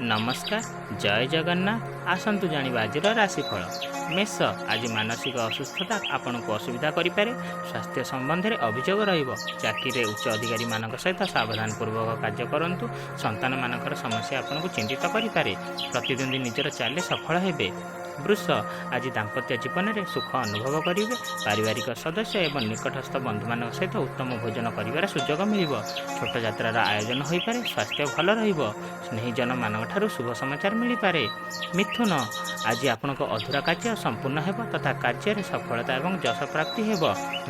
ନମସ୍କାର, ଜୟ ଜଗନ୍ନାଥ। ଆସନ୍ତୁ ଜାଣିବା ଆଜିର ରାଶିଫଳ। ମେଷ, ଆଜି ମାନସିକ ଅସୁସ୍ଥତା ଆପଣଙ୍କୁ ଅସୁବିଧା କରିପାରେ। ସ୍ୱାସ୍ଥ୍ୟ ସମ୍ବନ୍ଧରେ ଅଭିଯୋଗ ରହିବ। ଚାକିରିରେ ଉଚ୍ଚ ଅଧିକାରୀମାନଙ୍କ ସହିତ ସାବଧାନ ପୂର୍ବକ କାର୍ଯ୍ୟ କରନ୍ତୁ। ସନ୍ତାନମାନଙ୍କର ସମସ୍ୟା ଆପଣଙ୍କୁ ଚିନ୍ତିତ କରିପାରେ। ପ୍ରତିଦ୍ୱନ୍ଦ୍ୱୀ ନିଜର ଚାଲିରେ ସଫଳ ହେବେ। ବୃଷ, ଆଜି ଦାମ୍ପତ୍ୟ ଜୀବନରେ ସୁଖ ଅନୁଭବ କରିବେ। ପାରିବାରିକ ସଦସ୍ୟ ଏବଂ ନିକଟସ୍ଥ ବନ୍ଧୁମାନଙ୍କ ସହିତ ଉତ୍ତମ ଭୋଜନ କରିବାର ସୁଯୋଗ ମିଳିବ। ଛୋଟ ଯାତ୍ରାର ଆୟୋଜନ ହୋଇପାରେ। ସ୍ୱାସ୍ଥ୍ୟ ଭଲ ରହିବ। ସ୍ନେହୀଜନମାନଙ୍କଠାରୁ ଶୁଭ ସମାଚାର ମିଳିପାରେ। ମିଥୁନ, ଆଜି ଆପଣଙ୍କ ଅଧୁରା କାର୍ଯ୍ୟ ସମ୍ପୂର୍ଣ୍ଣ ହେବ ତଥା କାର୍ଯ୍ୟରେ ସଫଳତା ଏବଂ ଯଶ ପ୍ରାପ୍ତି ହେବ।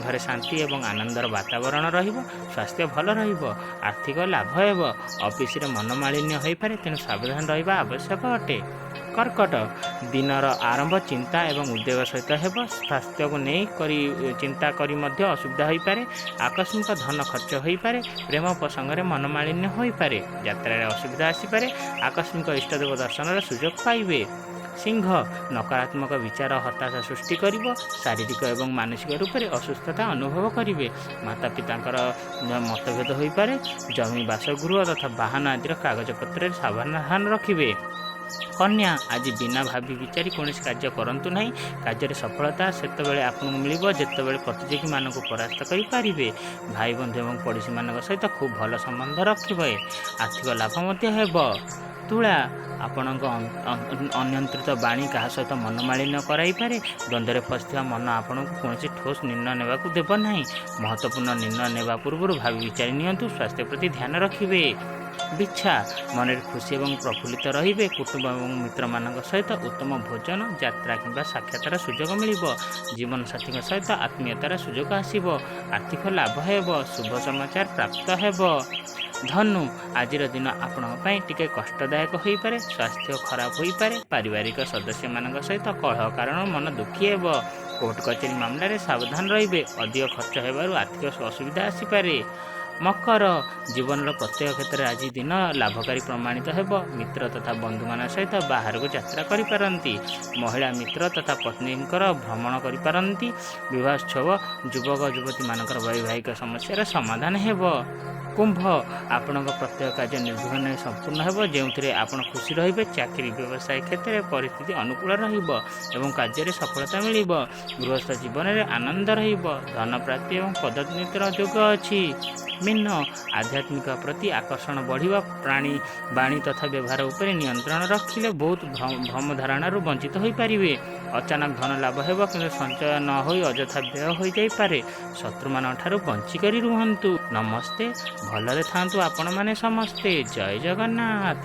ଘରେ ଶାନ୍ତି ଏବଂ ଆନନ୍ଦର ବାତାବରଣ ରହିବ। ସ୍ୱାସ୍ଥ୍ୟ ଭଲ ରହିବ। ଆର୍ଥିକ ଲାଭ ହେବ। ଅଫିସରେ ମନୋମାଳିନ୍ୟ ହୋଇପାରେ, ତେଣୁ ସାବଧାନ ରହିବା ଆବଶ୍ୟକ ଅଟେ। କର୍କଟ, ଦିନର ଆରମ୍ଭ ଚିନ୍ତା ଏବଂ ଉଦ୍ବେଗ ସହିତ ହେବ। ସ୍ୱାସ୍ଥ୍ୟକୁ ନେଇ କରି ଚିନ୍ତା କରି ମଧ୍ୟ ଅସୁବିଧା ହୋଇପାରେ। ଆକସ୍ମିକ ଧନ ଖର୍ଚ୍ଚ ହୋଇପାରେ। ପ୍ରେମ ପ୍ରସଙ୍ଗରେ ମନୋମାଳିନ୍ୟ ହୋଇପାରେ। ଯାତ୍ରାରେ ଅସୁବିଧା ଆସିପାରେ। ଆକସ୍ମିକ ଇଷ୍ଟଦେବ ଦର୍ଶନର ସୁଯୋଗ ପାଇବେ। ସିଂହ, ନକାରାତ୍ମକ ବିଚାର ହତାଶା ସୃଷ୍ଟି କରିବ। ଶାରୀରିକ ଏବଂ ମାନସିକ ରୂପରେ ଅସୁସ୍ଥତା ଅନୁଭବ କରିବେ। ମାତା ପିତାଙ୍କର ମତଭେଦ ହୋଇପାରେ। ଜମି, ବାସଗୃହ ତଥା ବାହନ ଆଦିର କାଗଜପତ୍ରରେ ସାବଧାନ ରଖିବେ। କନ୍ୟା, ଆଜି ବିନା ଭାବି ବିଚାରି କୌଣସି କାର୍ଯ୍ୟ କରନ୍ତୁ ନାହିଁ। କାର୍ଯ୍ୟରେ ସଫଳତା ସେତେବେଳେ ଆପଣଙ୍କୁ ମିଳିବ, ଯେତେବେଳେ ପ୍ରତିଯୋଗୀମାନଙ୍କୁ ପରାସ୍ତ କରିପାରିବେ। ଭାଇ, ବନ୍ଧୁ ଏବଂ ପଡ଼ୋଶୀମାନଙ୍କ ସହିତ ଖୁବ୍ ଭଲ ସମ୍ବନ୍ଧ ରଖିବେ। ଆର୍ଥିକ ଲାଭ ମଧ୍ୟ ହେବ। ତୁଳା, ଆପଣଙ୍କ ଅନିୟନ୍ତ୍ରିତ ବାଣୀ କାହା ସହିତ ମନୋମାଳିନ୍ୟ କରାଇପାରେ। ଦ୍ୱନ୍ଦ୍ୱରେ ଫସିଥିବା ମନ ଆପଣଙ୍କୁ କୌଣସି ଠୋସ୍ ନିର୍ଣ୍ଣୟ ନେବାକୁ ଦେବ ନାହିଁ। ମହତ୍ତ୍ୱପୂର୍ଣ୍ଣ ନିର୍ଣ୍ଣୟ ନେବା ପୂର୍ବରୁ ଭାବି ବିଚାରି ନିଅନ୍ତୁ। ସ୍ୱାସ୍ଥ୍ୟ ପ୍ରତି ଧ୍ୟାନ ରଖିବେ। ବିଛା, ମନରେ ଖୁସି ଏବଂ ପ୍ରଫୁଲ୍ଲିତ ରହିବେ। କୁଟୁମ୍ବ ଏବଂ ମିତ୍ରମାନଙ୍କ ସହିତ ଉତ୍ତମ ଭୋଜନ, ଯାତ୍ରା କିମ୍ବା ସାକ୍ଷାତର ସୁଯୋଗ ମିଳିବ। ଜୀବନସାଥୀଙ୍କ ସହିତ ଆତ୍ମୀୟତାର ସୁଯୋଗ ଆସିବ। ଆର୍ଥିକ ଲାଭ ହେବ। ଶୁଭ ସମାଚାର ପ୍ରାପ୍ତ ହେବ। ଧନୁ, ଆଜିର ଦିନ ଆପଣଙ୍କ ପାଇଁ ଟିକେ କଷ୍ଟଦାୟକ ହୋଇପାରେ। ସ୍ୱାସ୍ଥ୍ୟ ଖରାପ ହୋଇପାରେ। ପାରିବାରିକ ସଦସ୍ୟମାନଙ୍କ ସହିତ କଳହ କାରଣରୁ ମନ ଦୁଃଖୀ ହେବ। କୋର୍ଟ କଚେରୀ ମାମଲାରେ ସାବଧାନ ରହିବେ। ଅଧିକ ଖର୍ଚ୍ଚ ହେବାରୁ ଆର୍ଥିକ ଅସୁବିଧା ଆସିପାରେ। ମକର, ଜୀବନର ପ୍ରତ୍ୟେକ କ୍ଷେତ୍ରରେ ଆଜି ଦିନ ଲାଭକାରୀ ପ୍ରମାଣିତ ହେବ। ମିତ୍ର ତଥା ବନ୍ଧୁମାନଙ୍କ ସହିତ ବାହାରକୁ ଯାତ୍ରା କରିପାରନ୍ତି। ମହିଳା ମିତ୍ର ତଥା ପତ୍ନୀଙ୍କର ଭ୍ରମଣ କରିପାରନ୍ତି। ବିବାହୋତ୍ସବ ଯୁବକ ଯୁବତୀମାନଙ୍କର ବୈବାହିକ ସମସ୍ୟାର ସମାଧାନ ହେବ। କୁମ୍ଭ, ଆପଣଙ୍କ ପ୍ରତ୍ୟେକ କାର୍ଯ୍ୟ ନିର୍ବିଘ୍ନରେ ସମ୍ପୂର୍ଣ୍ଣ ହେବ, ଯେଉଁଥିରେ ଆପଣ ଖୁସି ରହିବେ। ଚାକିରି, ବ୍ୟବସାୟ କ୍ଷେତ୍ରରେ ପରିସ୍ଥିତି ଅନୁକୂଳ ରହିବ ଏବଂ କାର୍ଯ୍ୟରେ ସଫଳତା ମିଳିବ। ଗୃହସ୍ଥ ଜୀବନରେ ଆନନ୍ଦ ରହିବ। ଧନ ପ୍ରାପ୍ତି ଏବଂ ପଦୋନ୍ନତିର ଯୋଗ ଅଛି। ମୀନ, ଆଧ୍ୟାତ୍ମିକ ପ୍ରତି ଆକର୍ଷଣ ବଢ଼ିବ। ପ୍ରାଣୀ ବାଣୀ ତଥା ବ୍ୟବହାର ଉପରେ ନିୟନ୍ତ୍ରଣ ରଖିଲେ ବହୁତ ଭ୍ରମ ଧାରଣାରୁ ବଞ୍ଚିତ ହୋଇପାରିବେ। ଅଚାନକ ଧନ ଲାଭ ହେବ, କିନ୍ତୁ ସଞ୍ଚୟ ନ ହୋଇ ଅଯଥା ବ୍ୟୟ ହୋଇଯାଇପାରେ। ଶତ୍ରୁମାନଙ୍କ ଠାରୁ ବଞ୍ଚିକରି ରୁହନ୍ତୁ। ନମସ୍ତେ, ଭଲରେ ଥାନ୍ତୁ ଆପଣମାନେ ସମସ୍ତେ। ଜୟ ଜଗନ୍ନାଥ।